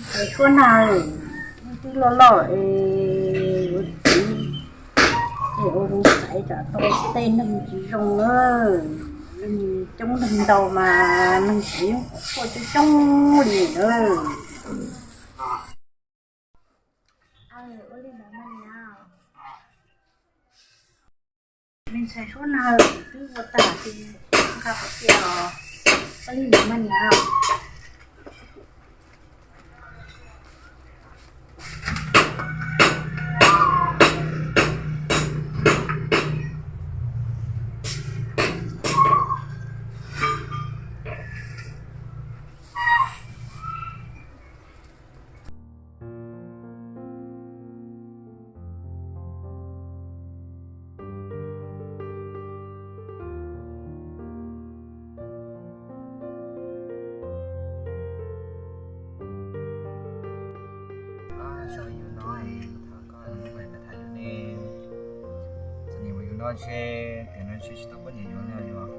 Suab na, twb loj loj es ua txiv, ces ua zoo xaiv tsam tau tej neeg tsis zoo na, coob neeg ntau mas neeg tsis zoo, qhuas coob coob li na. Me ntxhais suab na, twb ua tag ces nqa qhov tias ua li ntawd mas niam. Zoo li yus no, tham koj, tham yus ne, txom nyem yus no ntshe tiam no ntshe tsis tau poj niam yuav li os.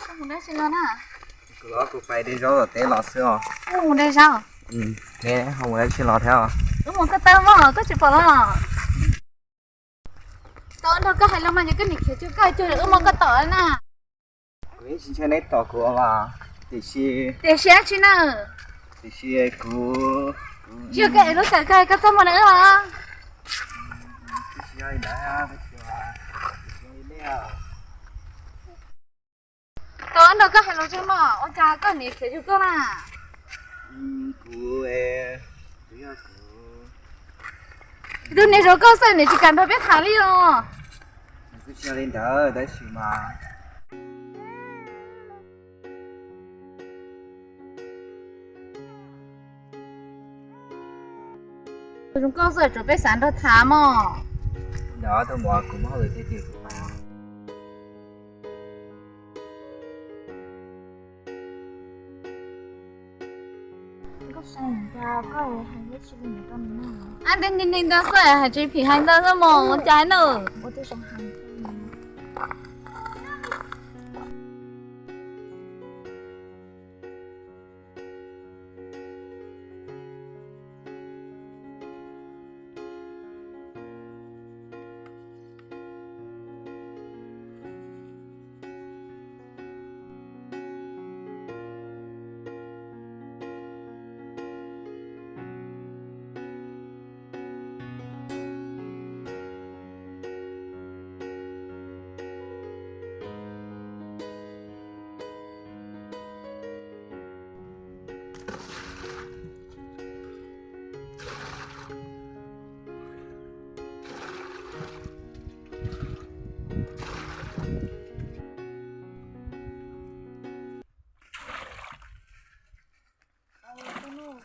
Koj mus dab tsi los na? Kuv los kuv pais de zaub tom teb los xwb os. Koj mus de zaub? Neb ho mus dab tsi los thiab os? Wb mus ko taw mog, koj tsis pom los? Tau nrog koj hais lus mas ces koj niam khiav cuag koj cuag wb mus ko taw na. Kuv yeej tsis ntshai neb tom kuv os, tiam sis, tiam sis dab tsi na? Tiam sis kuv, yog koj es lub sij hawm koj txaj muag na wb os. Tau nrog koj hais lus tseeb mog, ua cas koj niam khiav cuag koj na? Kuv, kuv yog kuv, tus niam zoo koj xwb niam tsis kam nrog peb tham li os. Kuv tsis yog li ntawd tab sis mas zoo koj xwb tsuas peb xav nrog tham mog. Ntawd tus muam kuv muab hauj lwm thiab ces kuv pais. Ab, ntev ntev ntawd xwb hais tsis phim hais ntawd xwb mog, ua cas na?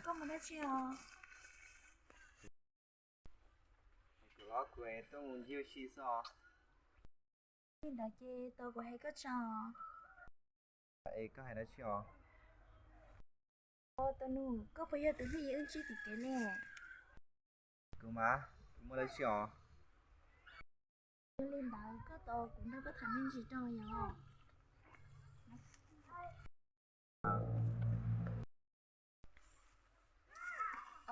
Koj mus dab tsi os? Kuv los kuv tuaj mus ncig ua si xwb os. Li ntawd ces tau kuv hais koj tso. Es koj hais dab tsi os? Tus nus, koj puas yog tus phooj ywg wb ntsib tim kev ne? Kuv mas, kuv muaj dab tsi os? Yog li ntawd koj tos kuv nrog koj tham me ntsis rau yom.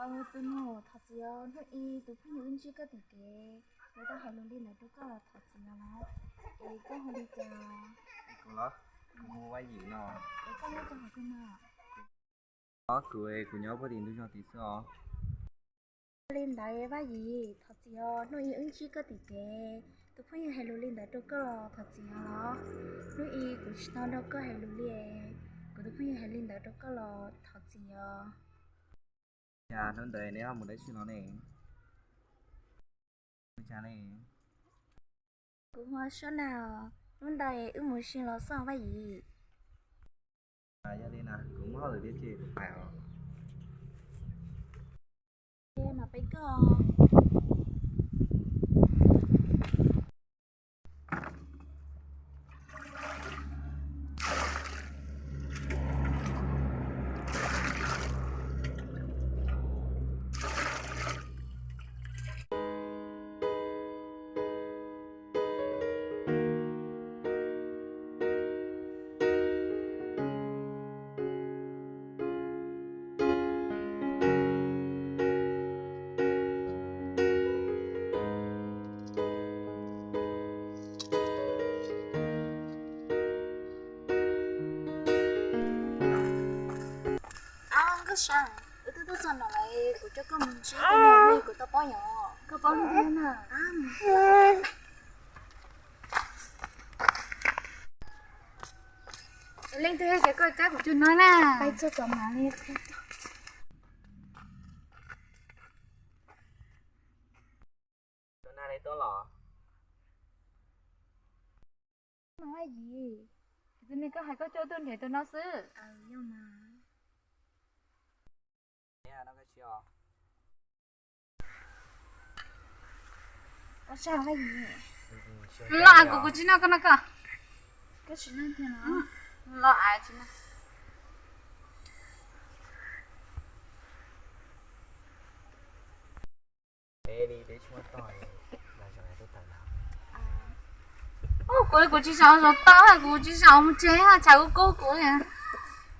Tus nus, thov txim os, hnub ib tus phooj ywg wb ntsib koj tim kev, kuv tau hais lus li ntawd rau koj los thov txim os. Es koj hu li cas? Kuv los, kuv hu Vaj Yim no. Es koj nyob rau qhov twg no? Kuv, kuv nyob puag tim ntug zos tim xwb os. Li ntawd Vaj Yim, thov txim os, hnub ib wb ntsib koj tim kev, Tus phooj ywg hais lus li ntawd rau koj los thov txim os. Hnub i kuv tsis tau nrog koj hais lus li. Kuv tus phooj ywg hais li ntawd rau koj los thov txim os. Cas hnub ntawd neb ho mus dab tsi no ne? Mus cas ne? Kuv hu Suab na, hnub ntawd wb mus si los xwb Vaj Yim. Yog li na kuv muaj hauj lwm thiab ces kuv pais os. Ces mam peb koj. Ab, Nkauj Seej, wb twb tuaj txog no lawm, kuv coj koj mus ntsib tus niam hluas kuv tau paub yom. Koj paub lub npe na? Leej twg yog ces koj kab kuv cug no na. Pais txog tom mam li. Tus na li tuaj los? Vaj Yim, tus me koj hais koj coj tuaj nrhiav tus no xwb. Los kuv, kuv tsis noj, koj noj koj. Los tsis noj. Kuv, kuv tsis xav zaum tau, kuv tsis xav mus tsev, tshav kub kub kuv.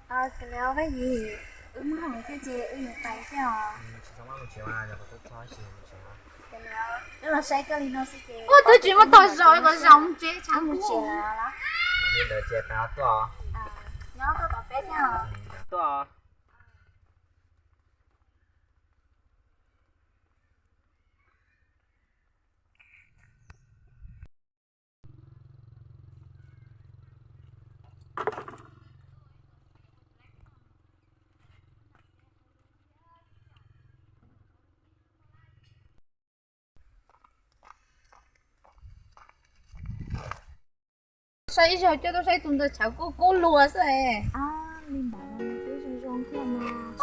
Vaj Yim, wb muab hais tiag ces wb yuav pais thiab os. Wb los saib koj li no xwb ces, ua twb tsis muaj tog zaum, kom zaum mus tsev tshav kub. Li ntawd ces pais os, tuaj os. Nyob koj tom peb thiab os. Tuaj os. Saib ib zaug coj tuaj saib tus ntawd tshav kub kub luas xwb.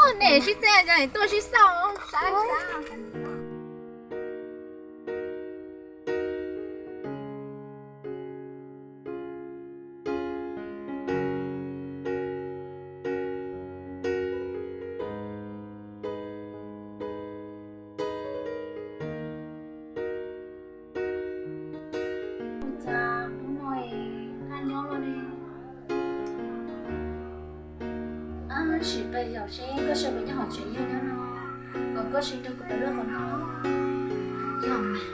Ua nim sib txeeb cas tuaj sib xauj saib. Ua cas hnub no nqaij nyob luaj li. Sim pais zaum seb Nkauj Seej puas nyob hauv tsev, yog nyob no kom Nkauj Seej nrog kuv pais luaj qhov no. Yog mas.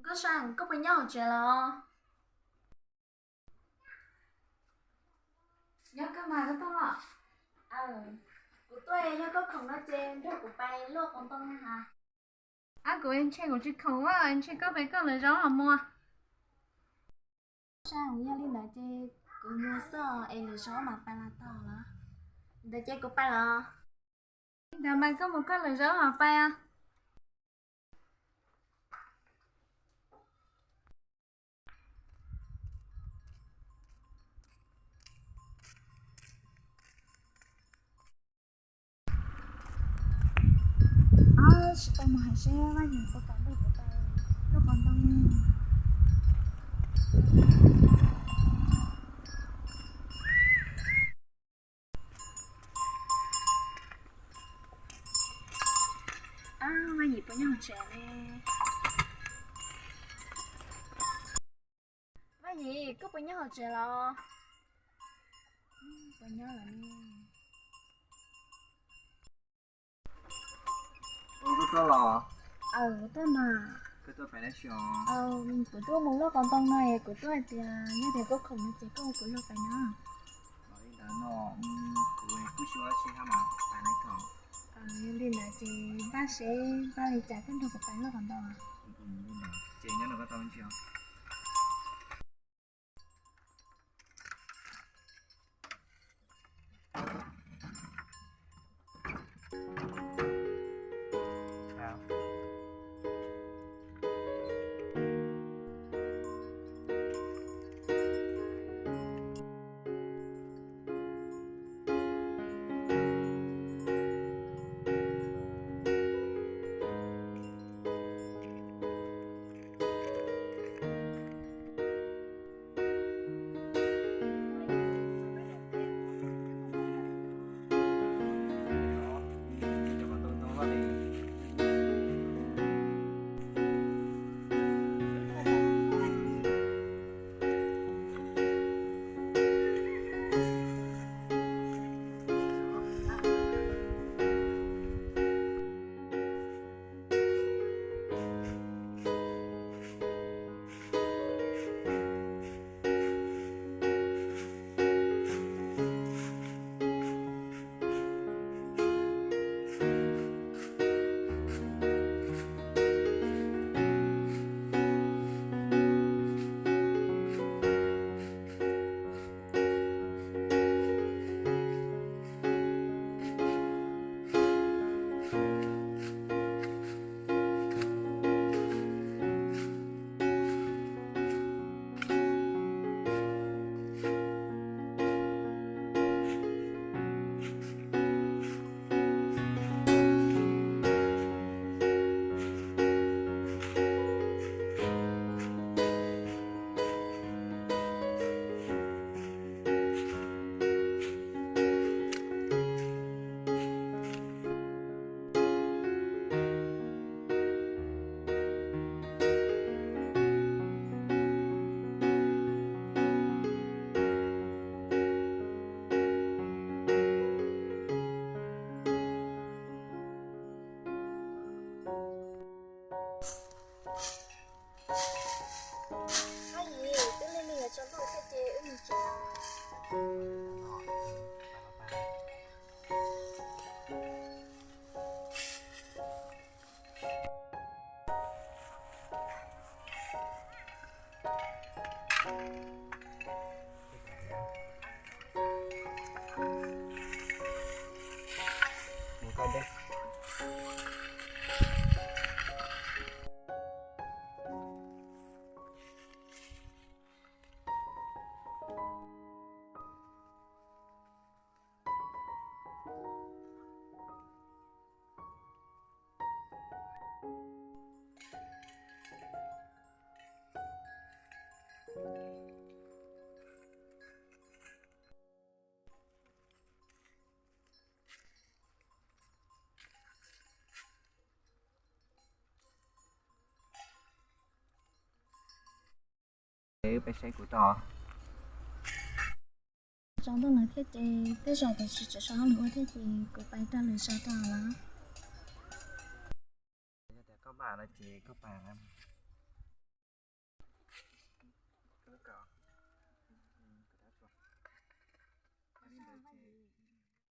Nkauj Seej, koj puas nyob hauv tsev los? Nyob kawg mas, koj tuaj los? Kuv tuaj, yog koj khoom no ces nrog kuv pais luaj qhov ntoo na has. Ab, kuv ntshe kuv tsis khoom, ntshe koj pais koj lawv zaub los mus. Yog li ntawd ces kuv mus xwb es lawv zaub mas pais los tau los. Ntawd ces kuv pais los. Ntawd mas koj mus koj lawv zaub los pais os. Tsis tau mus hais seb Vaj Yim puas kam nrog kuv pais luaj qhov ntoo. Vaj Yim puas nyob hauv tsev ne? Vaj Yim, koj puas nyob hauv tsev los? Puas nyob los ne? Koj tuaj los? Aws, kuv tuaj mas. Koj tuaj pais dab tsi os? Kuv tuaj mus luaj qos ntoo no es kuv tuaj hais tias yog tias koj khoom no ces koj ua kuv luag pais no. Li ntawd no, kuv kuj tsis ua dab tsi thiab mas, pais no thaum. Yog li ntawd ces npaj seb npaj li cas koj nrog kuv pais luaj qos ntoo. Ces nyob no koj tau me ntsis os. Vaj Yim, twb lig lig yuav tsaus ntuj thiab ces wb mus tsev. Peb saib kuv tau. Tsaus ntuj lawm thiab ces tej zaum tsis tseem so hauj lwm ua thiab ces kuv pais rau lwm zaus tau lawm. Yog tias koj npaj no ces koj pais lawm.